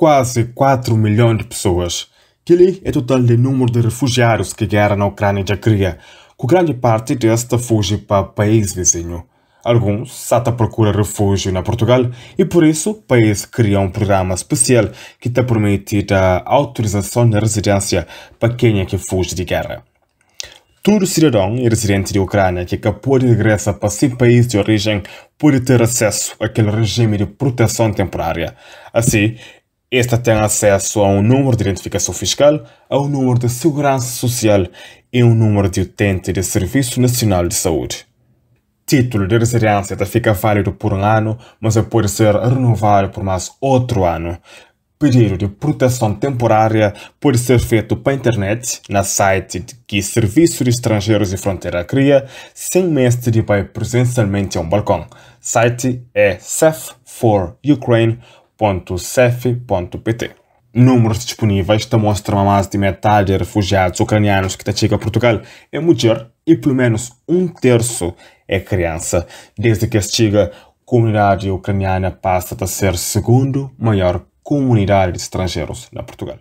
Kuazi 4 milhon di pesoas. Kel-li é total di númeru di refujiadus ki géra na Ukránia dja kria, ku grandi parti des ta fuji pa país vizinhu. Alguns sa ta prokura refujiu na Purtugal y pur isu país kria un prugrama spesial ki ta permiti da autorizason di rezidénsia pa kenha ki fuji di géra. Tudu sidadon y rezidenti di Ukránia ki ka pode regresa pa se país di orijen pode ter asesu a kel rejimi di proteson tenpurária. Asi, es ta ten asesu a un númeru di identifikason fiskal, a un númeru di siguransa susial y un númeru di utenti di Sirvisu Nasional di Saúdi. Títulu di rezidénsia ta fika válidu pur un anu, mas el pode ser renovadu pur más otru anu. Pididu di pruteson tenpurária pode ser fetu pa internet na site ki Sirvisu di Stranjerus y Frontera kria, sen meste di bai prizensialmenti a un balkon. Site é sef4ukraine.sef.pt. Númerus dispuníveis ta mostra ma más di metadi di refujiadus ukranianus ki ta txiga Purtugal é mudjer y peloménus un tersu é kriansa. Desdi ki es txiga, Kumunidadi ukraniana pasa ta ser sigundu maior kumunidadi di stranjerus na Purtugal.